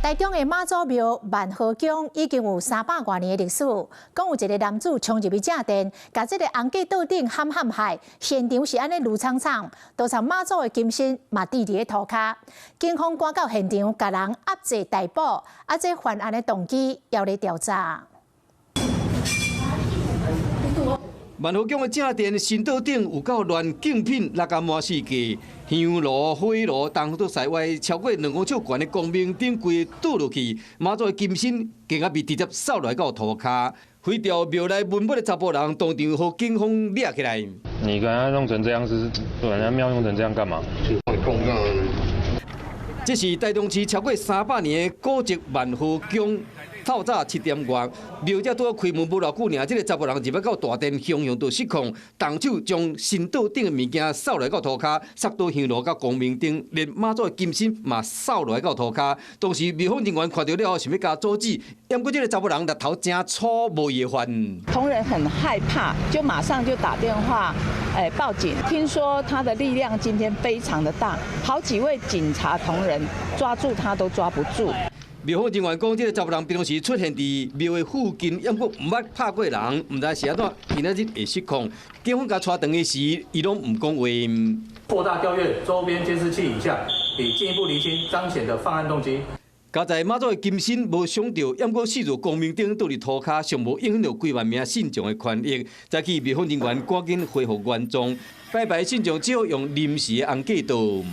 台中的媽祖廟萬和宮已經有300外年的歷史。講有一个男子衝入去正殿，共這个紅架桌頂陷陷害，現場是按呢攄慘慘，就親媽祖的金身嘛佇佇咧塗跤。警方趕到現場，共人押解逮捕，啊，這犯案的動機猶咧調查。萬和宮的正殿神桌頂有夠亂，敬品六甲滿四界，香爐、火爐東倒西歪，超過2公尺懸的光明燈規倒落去，媽祖的金身更加被直接掃落來到塗跤，毀掉廟內文物的查埔人當場予警方掠起來。你剛剛弄成這樣子，對人家廟弄成這樣幹嘛？這是台中市超過300年的古蹟萬和宮。透早7點外，廟才拄開門無偌久爾，這个查埔人入來到大殿，雄雄就失控，動手將神桌頂的物件掃落來到塗跤，摔倒香爐佮光明燈，連媽祖的金身嘛掃落來到塗跤。當時廟方人員看著了後，想欲共阻止，毋過這个查埔人力頭誠粗，無伊的份。同仁很害怕，就馬上就打電話，報警。聽說他的力量今天非常的大，好幾位警察同仁抓住他都抓不住。廟方人員講，這个查埔人平常時出現佇廟的附近，猶閣毋捌拍過人，毋知是按怎今仔日會失控。警方共帶轉去時，伊攏毋講話。擴大調閱周邊監視器影像，以進一步釐清張顯的犯案動機。佳哉媽祖的金身無傷著，猶閣四座光明燈倒佇塗跤，尚無影響著幾萬名信眾的權益。早起廟方人員趕緊恢復原狀，拜拜信眾只好用臨時的紅架桌。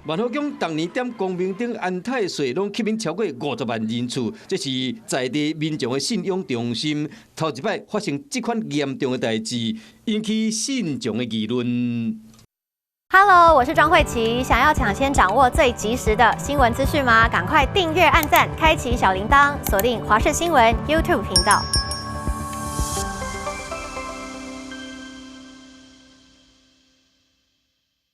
萬和宮逐年點光明燈安太歲，攏吸引超過50萬人次，這是在地民眾的信仰中心。頭一擺發生這款嚴重的代誌，引起信眾的議論。 Hello，我是莊慧琪，想要搶先掌握最及時的新聞資訊嗎？趕快訂閱、按讚、開啟小鈴鐺，鎖定華視新聞 YouTube 頻道。